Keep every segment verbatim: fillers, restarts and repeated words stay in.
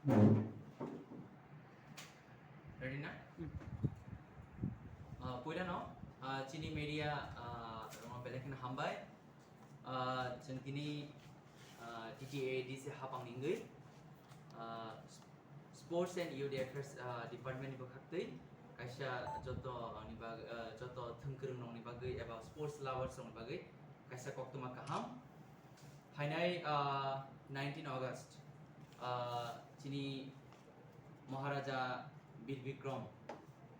Ready na? Hmm. Ah, puila no, ah, chini media, ah, rokno belai kheno hambai. Ah, chwng tini, ah, T T A D C hapang ni wngwi, ah, Sports and Youth Affairs, ah, Department ni bwkhaktwi kaisa joto ni bag-, ah, joto thwngkwrwng rokni bagwi eba sports lovers rokni bagwi kaisa koktwma kaham. Phainai, ah, nineteen August, ah, chini Maharaja Bir Bikram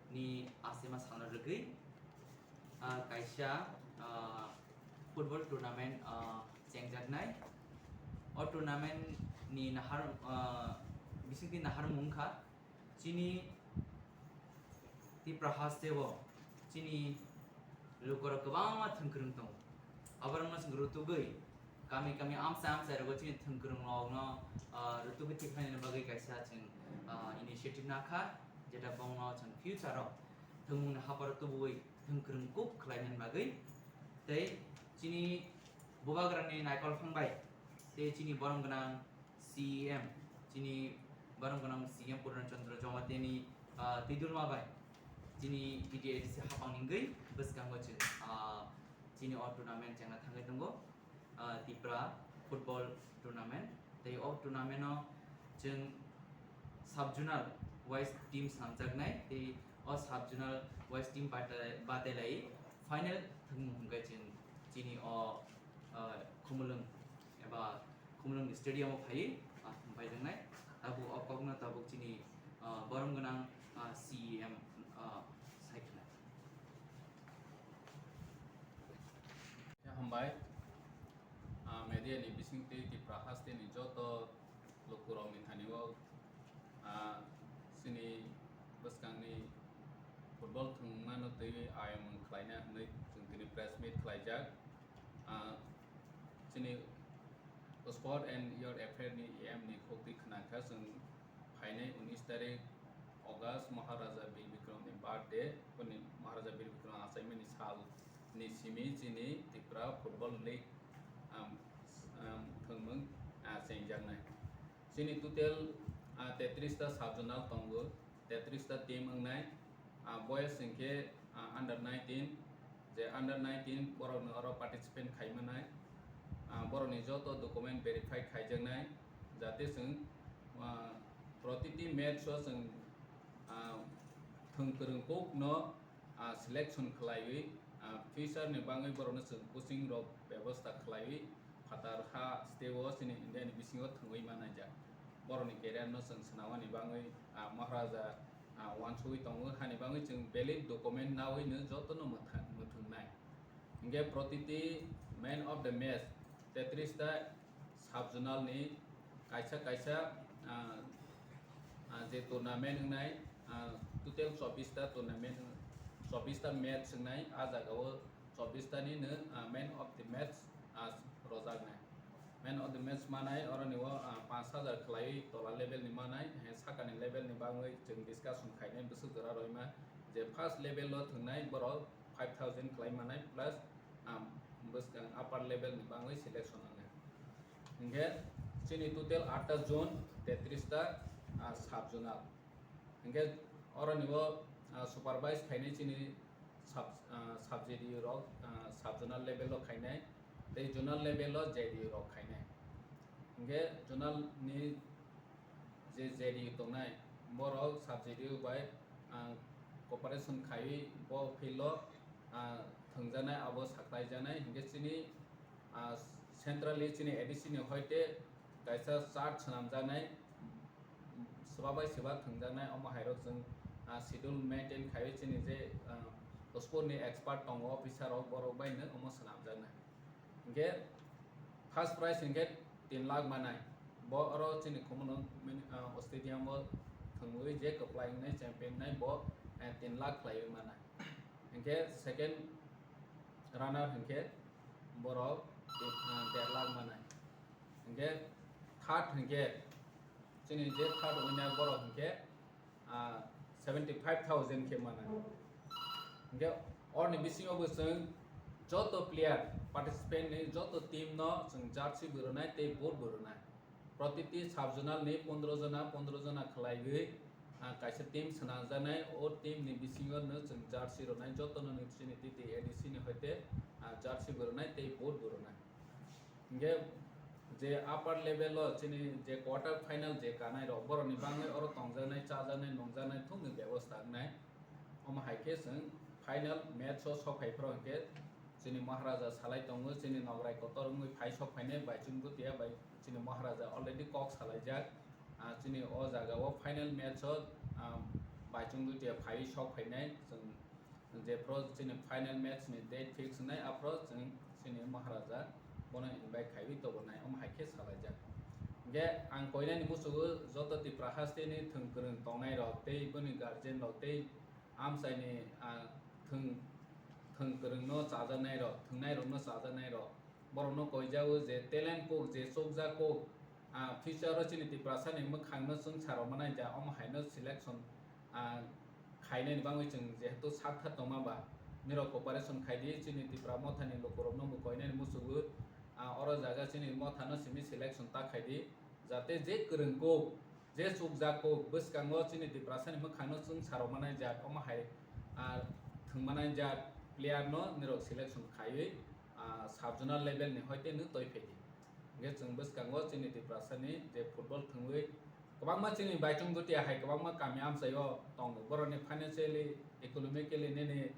ni asima salno rwgwi, ah, kaisa, ah, football tournament, ah, chengjaknai. O tournament ni nahar, ah, bisingtwi naharmung wngkha chini Tipra haste o chini lukurok kwbangma thwngkwrwng tongo. Aborokno chwng rutugwi kami kami amchai amchai rogo chini thwngkwrwng rokno, ah, rutugwi tikhlainani bagwi kaisa chwng, ah, initiative nakha, jeta bongno chwng future o thwngmungni haparo tubuwi thwngkwrwng kuk khlainani bagwi. Tei chini bubagrani naikol phang bai tei chini borom gwnang C E M, chini borom gwnang C E M Purna Chandra Jamatia ni, ah, twidulma bai chini T T A D C hapang ni wngwi bwskango chwng, ah, chini o tournament chengna thangwi tongo, ah, Tipra football tournament. Tei o tournament o chwng sub zonal wise team swnamjaknai, tei o sub zonal wise team bate-, batelai final thwngmung hwnkhe chwng chini o, ah, Khumulwng eba Khumulwng stadium o phaiwi, ah, thwngphaijaknai. Tabuk o kokno tabuk chini, ah, borom gwnang, ah, C E M, ah, saikhlai. Hambai, ah, media ni bisingtwi Tipra haste ni joto lukurokni thani o, ah, chini bwskangni football thwngmano twiwi ayamung khlaina hwnwi chwng tini press meet khlaijak. Ah, chini Sport and Youth Affair ni E M ni khukti khwnakha chwng phainai unis tarik August Maharaja Bir Bikram ni birthday, boni Maharaja Bir Bikram achaimani sal ni simi chini Tripura Football League, um, um, thwngmung, ah, chengjaknai. Chini total, ah, tetris ta sub zonal tongo, tetris ta team wngnai, ah, boys hwnkhe, ah, under nineteen, je under nineteen borokno oro participate khai manai, ah, borokni joto document verify khaijaknai, jate chwng, ah, protiti match o chwng, ah, thwng kwrwng kokno, ah, selection khlaiwi, ah, future ni bagwi borokno chwng coaching rok bebosta khlaiwi phatar ha state o chini India ni bisingo thwngwi manaijak. Borokni career no chwng swnamani bagwi, ah, Maharaja, ah, uansugwi tongo, hani bagwi chwng valid document nawi no jotono mwthang-, mwthwngnai. Hinkhe protiti man of the match tetris ta sub zonal ni kaisa kaisa, ah, ah, je tournament wngnai, ah, total chobbish ta tournament, chobbish ta match wngnai, ah jaga o chobbish ta ni no, ah, man of the match, ah, rojaknai. Man of the match manai, oroni o, ah, panch hajar khlaiwi tola level ni manai, he sakani level ni bagwi chwng discussion khainai bwswk jora roima, je first level o thwngnai borok five thousand khlai manai plus, ah, bwskang upper level ni bagwi selection wngnai. Hinkhe chini total atta zone, tetris ta, ah, sub zonal. Hinkhe oroni o, ah, supervise khainai chini sub, ah, sub J D U rok, ah, sub zonal level o khainai, tei zonal level o J D U rok khainai. Hinkhe zonal ni je J D U tongnai, borok sub J D U bai, ah, cooperation khaiwi bo field o, ah, thwngjaknai, abo saklaijaknai. Hinkhe chini, ah, centrally chini A D C ni hoite kaisa chart swnamjaknai, swba bai swba thwngjaknai, omo hairok chwng, ah, schedule maintain khaiwi chini je, ah, sport ni expert tongo, officer rok, borok bai no omo swnamjaknai. Hinkhe first prize hinkhe tin lakh manai, bo oro chini Khumulwng mini-, ah, stadium o thwngwi je kwplai wngnai champion wngnai bo, eh, tin lakh khlaiwi manai. Hinkhe second runner hinkhe borok ti-, ah, der lakh manai. Hinkhe third hinkhe chini je third winner borok hinkhe, ah, seventy five thousand khe manai. Hinkhe orni bisingo bo chwng joto player participant ni joto team no chwng jersey bo rwnai tei boot bo rwnai. Protiti sub-zonal ni pondro jona, pondro jona khlaiwi, ah, kaisa team swnamjaknai. O team ni bisingo no chwng jersey rwnai, joto no chini T T A D C ni hoite, ah, jersey bo rwnai tei boot bo rwnai. Hingke je upper level o chini je quarter final je kanai rok, borok ni bangwi oro tongjaknai, chajaknai, nungjaknai thung ni bebosta wngnai. Omo hai khe chwng final match o sok phai phro hingke chini Maharaja salai tongo, chini nograi kotor wngwi phai sok phainai Baichung Bhutia bai chini Maharaja already kok salaijak. Ah, chini o jaga o final match o, ah, Baichung Bhutia phaiwi sok phainai chwng. Jephru chini final match ni date fix wngnai, aphru chwng chini Maharaja bono invite khaiwi tobonai, omo hai khe salaijak. Hingke ang koinani musugo joto Tipra haste ni thwng kwrwng tongnai rok tei boni guardian rok tei amchai ni, ah, thwng, thwng kwrwng no chajaknai rok, thwngnai rok no chajaknai rok, borok no koijago je talent kok, je chukjak kok, ah, future o chini Tiprasa ni mwkhang no chwng sa rok manai ja, omo hai no selection, ah, khainani bangwi chwng jehetu sak kha tongma ba, nirok cooperation khai di, chini Tipra motha ni lukurok no bo koinani musugo, ah, oro jaga chini motha no simi selection ta khai di, jate je kwrwng kok, je chukjak kok, bwskango chini Tiprasa ni mwkhang no chwng sa rok manai ja, omo hai, ah, thwng manai ja player no nirok selection khaiwi, ah, sub-zonal level ni hoite no toi phai di. Hingke chwng bwskango chini Tiprasa ni je football thwngwi kwbangma chini Baichung Bhutia hai kwbangma kami amchai o tongo. Borok ni financially, economically nini,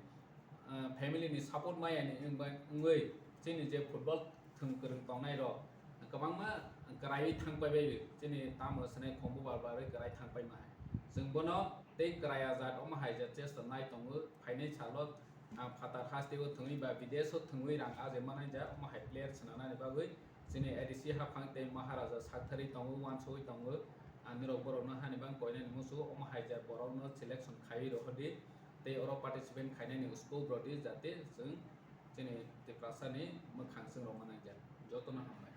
ah, family ni support maya ni wngwi chini je football thwng kwrwng tongnai rok kwbangma kwraiwi thang pai bai chini tamo swnai khombu bar barwi kwrai thang pai ma hai. Chwng bono tei kwrai ajat omo hai je chesta nai tongo phainai salo. Ah, phatar haste o thwngwi ba bidesh o thwngwi rang aje manai ja, omo hai player swnamnani bagwi chini A D C haphang tei Maharaja sakthari tongo, uansugwi tongo. Ah, nirok borokno hani bang koinani musugo, omo hai ja borokno selection khaiwi rohordi tei oro participant khainani scope rwdi, jate chwng chini Tiprasa ni mwkhang chwng rok manai ja. Jotono hambai.